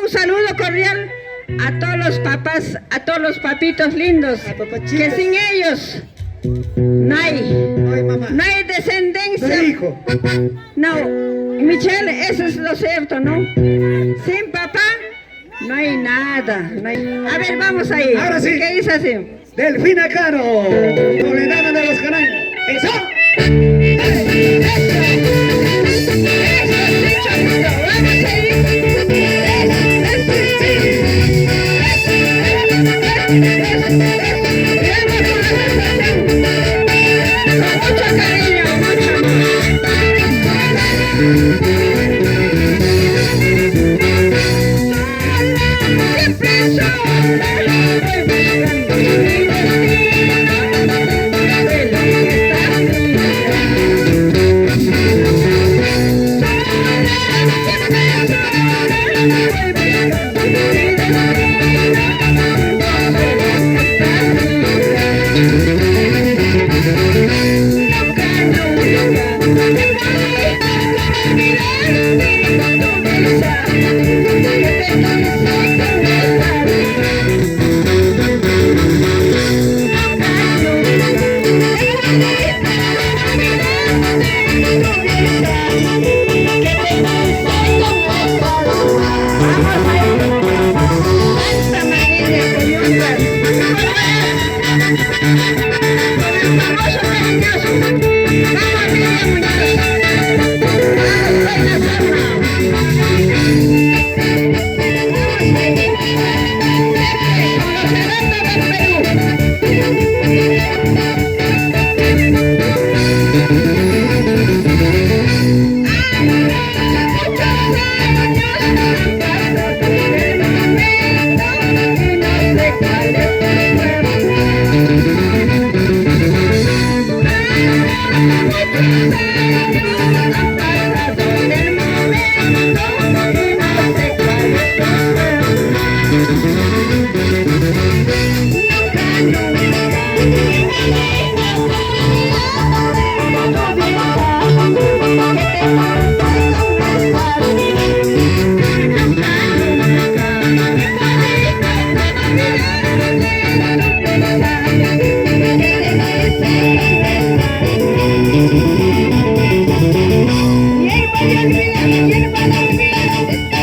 Un saludo cordial a todos los papás, a todos los papitos lindos, que sin ellos no hay, no hay descendencia. No hay hijo. No, Michelle, eso es lo cierto, ¿no? Sin papá no hay nada. No hay. A ver, vamos ahí. Ahora sí. ¿Qué dice así? Delfina Caro, Toledana de los Canales. ¡Eso! ¡Eso! ¡Eso! ¡Eso! ¡Vamos ahí! ¡Eso! ¡Sí! ¡Eso! ¡Eso! ¡Eso! Con la sensación. Con mucho cariño, mucho amor. Siempre sola, voy buscando mi destino, de lo que está triste. Sola, siempre sola, voy buscando mi destino, no sé lo que está triste. Nunca, nunca te voy a olvidar tu risa, que te quise confesar. Nunca, nunca te voy a olvidar tu risa, que te quise confesar. Vamos ahí. Santa María de Coyungas. Con el famoso cariñoso. Vamos, Miriam Muñoz. Vamos, Reina Serna. Vamos ahí. Siempre con los serendos del Perú. Muchos años han pasado del momento y no sé cuál es tu suerte. Muchos años han pasado del momento y no sé cuál es tu suerte. Nunca, nunca tu risa, que te quise confesar. Nunca, nunca te olvidar tu risa, que te quise confesar. ¿Quién puede olvidar? ¿Quién puede olvidar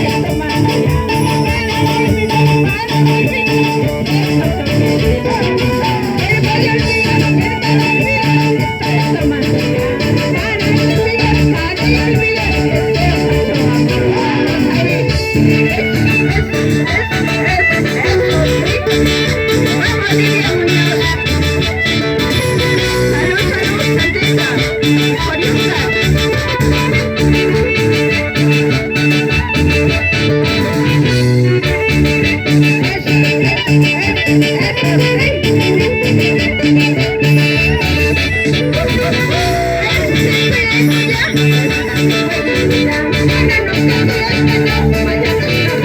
esto más allá? Para olvidar, para olvidar esto se olvida. ¿Quién puede olvidar? ¿Quién puede olvidar esto más allá? Para olvidar, para olvidar este amor. Vamos ahí. Eso, eso, eso, sí. Vamos, Lidia Muñoz. Salud, salud, Santita. Oriunda. Eso, eso, eso, sí. Eso sí, ya. Mañana nos quedó, mañana nos quedó.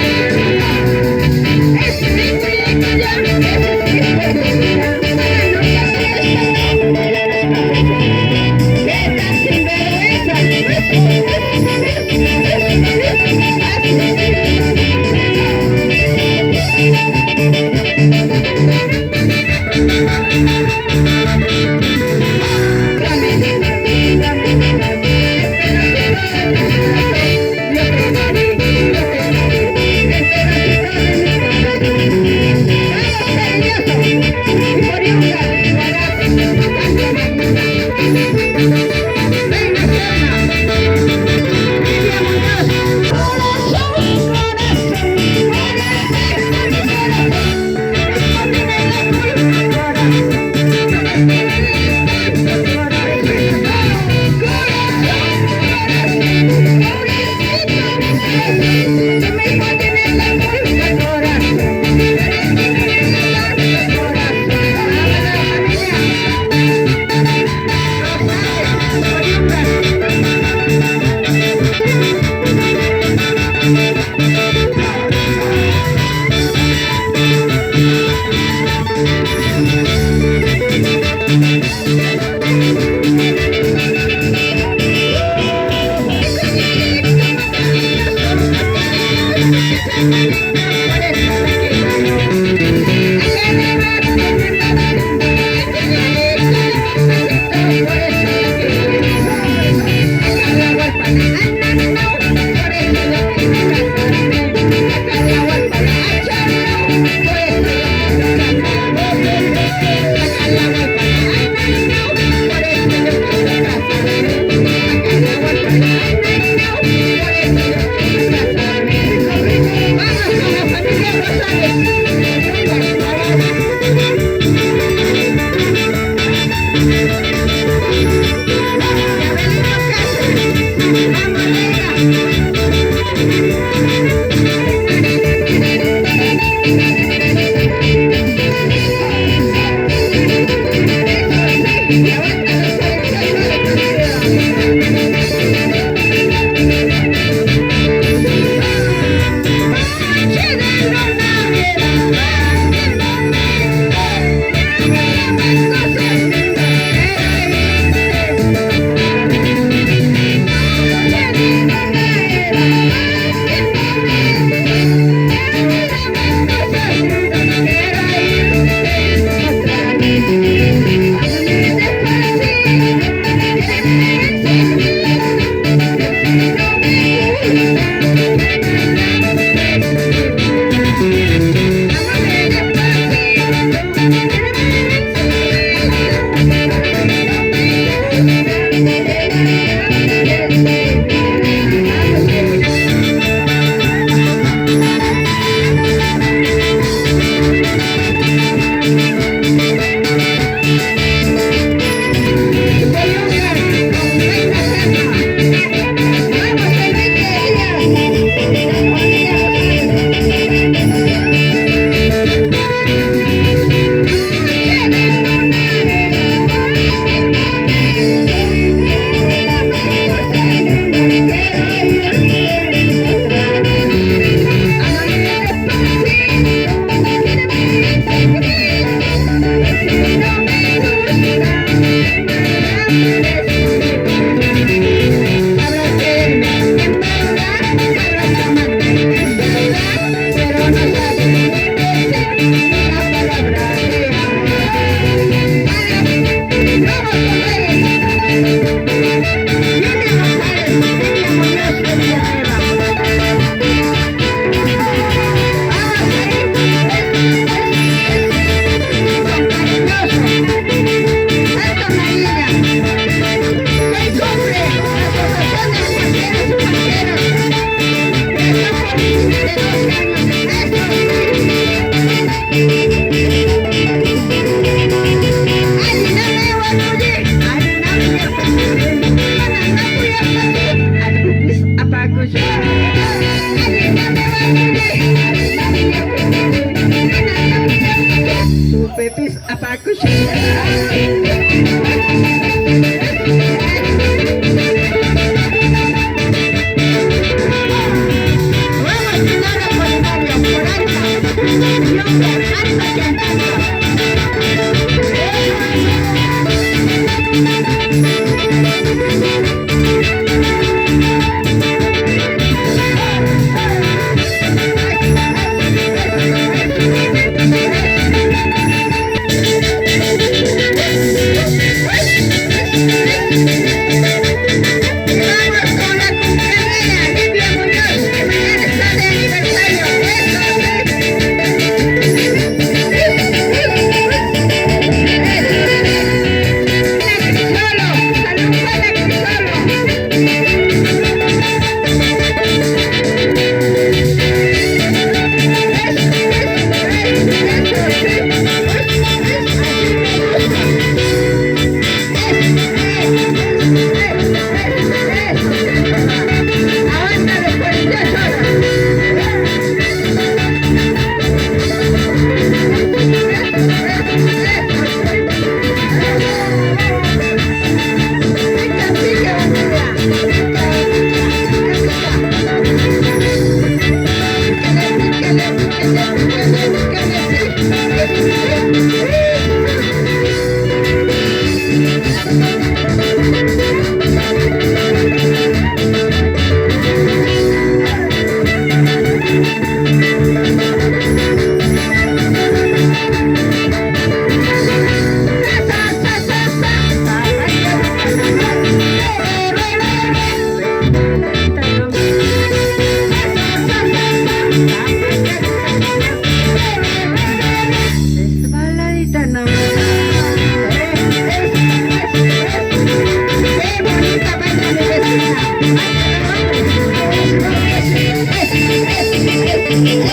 Eso.